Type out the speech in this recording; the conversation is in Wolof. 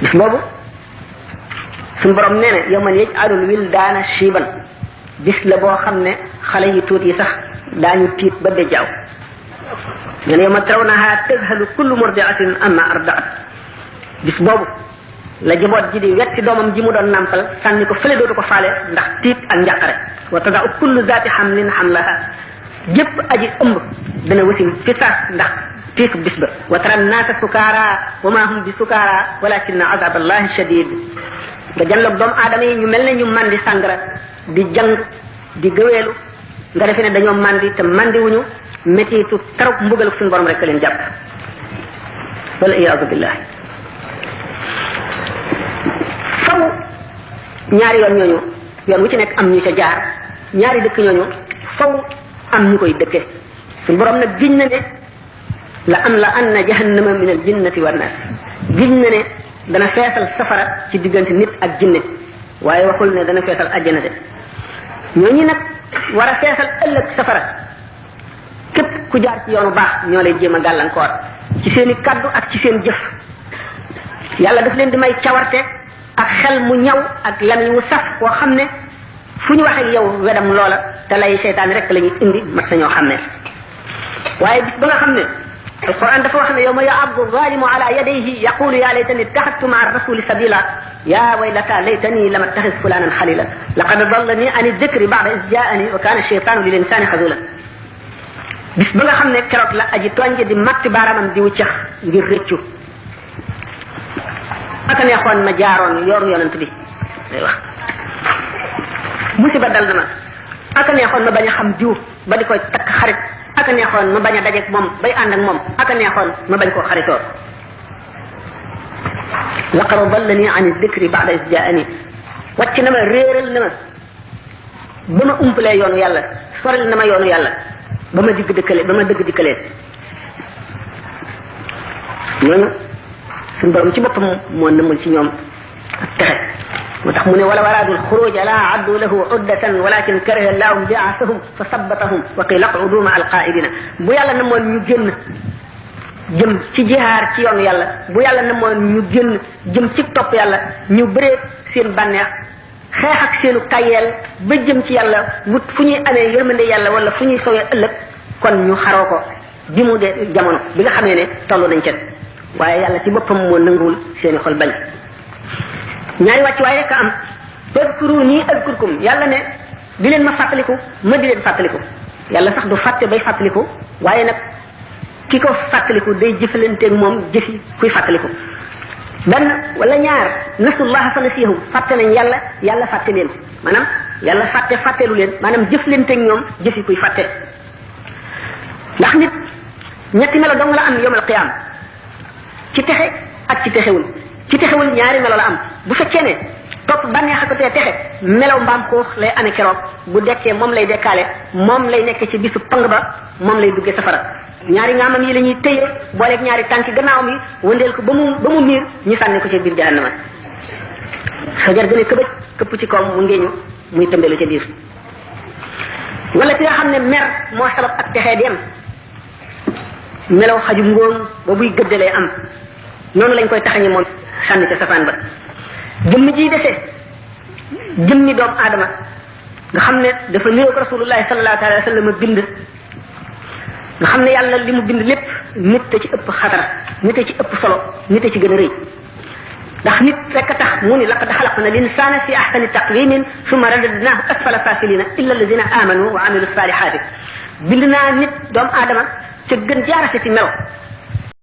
bis boobu suñu borom nee na yawman yaj'alul wildaana shiiban bis la boo xam ne xale yu tuuti yi sax daañu tiit ba bejjaaw nee na yawma tarawnahaa tadhalu kullu murdi'atin amma arda'at bis boobu la jaboot ji di wetti doomam ji mu doon nàmpal sànni ko fële dootu ko faale ndax tiit ak njàqare wa tada'u kullu zaati hamlin hamlaha jëpp aji ëmb dana wasin fi saas ndax tiisu bis ba wa tara naasa sukaara wa maa hum bi sukaara walakinna azaballahi shadid nga janloog doomu aadama yi ñu mel ne ñu mandi sàngara di jàng di gëweelu nga defe ne dañoo mandi te mandi wuñu métitu taruk mbugal suñu borom rek leen jàpp wala iyaadu billah faw ñaari yoon ñooñu yoon wu ci nekk am ñu ca jaar ñaari dëkk ñooñu faw am ñu koy dëkke suñu borom nag giñ na ne la am la anna jahannama min al jinnati wan nas giñ na ne dana feesal safara ci diggante nit ak jinne waaye waxul ne dana feesal àjjana de ñooñu nag war a feesal ëllëg safara képp ku jaar ci yoonu baax ñoo lay jéem a gàllankoor ci seen i kaddu ak ci seen jëf yàlla daf leen di may cawarte ak xel mu ñaw ak lamiñ mu saf koo xam ne fu ñu waxee yow wedam loola te lay seytaane rek la ñuy indi mat sañoo xam ne waaye bis ba nga xam ne alquran dafa wax ne yawma ya'addu zalimu ala yadayhi yaqulu ya laytani ittakhadtu ma'a rasuli sabila ya waylata laytani lam attakhidh fulanan khalila laqad dallani an adh-dhikri ba'da idh ja'ani wa kana ash-shaytanu lil insani khazula bis ba nga xam ne keroog la aji tooñ di matti baaraamam di wuccax ngir rëccu aka neexoon ma jaaroon yoonu yonent bi day wax musiba dal na ma aka neexoon ma bañ a xam jiw ba di koy takk xarit aka neexoon ma bañ a dajeek moom bay ànd ak moom aka neexoon ma bañ koo xaritoo laqad dallani an dhikri ba'da idh ja'ani wàcc na ma réeral na ma ba ma umpalee yoonu yàlla soril na ma yoonu yàlla ba ma dëgg dikkalee ñooñu suñu borom ci boppam moo nëmul ci ñoom ak texe moo tax mu ne wala waraadul xuruja la addu lahu uddatan walakin kariha allahum bi'athahum fa sabbatahum wa qila qudu ma alqaidina bu yàlla namoon ñu génn jëm ci jihaar ci yoonu yàlla bu yàlla namoon ñu génn jëm ci topp yàlla ñu bëree seen bànneex xeex ak seenu tayeel ba jëm ci yàlla wut fu ñuy amee yërmande yàlla wala fu ñuy sowee ëllëg kon ñu xaroo ko bi mu de jamono bi nga xamee ne toll nañ ca waaye yàlla ci boppam moo nanguwul seeni xol bañ ñaari wàcc waaye rek a am fadkuruni adkurkum yàlla ne di leen ma fàttaliku ma di leen fàttaliku yàlla sax du fàtte bay fàttaliku waaye nag ki ko fàttaliku day jëfalanteeg moom jëfi kuy fàttaliku benn wala ñaar nasullaha fa nasiyahum fàtte nañ yàlla yàlla fàtte leen maanaam yàlla fàtteelu leen maanaam jëflanteeg ñoom jëfi kuy fàtte ndax nit ñetti melo dong la am yawmal qiyaam ci texe ak ci texewul ñaari melo la am bu fekkee ne topp bànneex ak tee texe melaw mbaam xuux lay amee keroog bu dekkee moom lay dekkaale moom lay nekk ci bisu pang ba moom lay duggee safara ñaari ngaamam yi la ñuy téye booleeg ñaari tànki gannaawam yi wëndeel ko ba mu miir ñu sànni ko ci biir jahannama xajar gën a këbëj këpp ci kawam mu ngeeñu muy tëmbelu ca biir wala ki nga xam ne mer moo sabab ak texee dem melaw xaju ngóom ba buy gëddalee am noonu lañ koy taxañe moom sànni ca safaan ba jëmm ji defee jëmmi doomu aadama nga xam ne dafa niroog rasulullahi sallallahu alayhi wa sallam bind nga xam ne yàlla li mu bind lépp nit a ci ëpp xatar nit a ci ëpp solo nit a ci gën a rëy ndax nit rek a tax mu ni laqad xalaqna linsaana fi ahsani taqwimin summa radadnaahu asfala safilina illa alladina amanu wa amilu salihati bind naa nit doomu aadama ca gën jaarase ci melo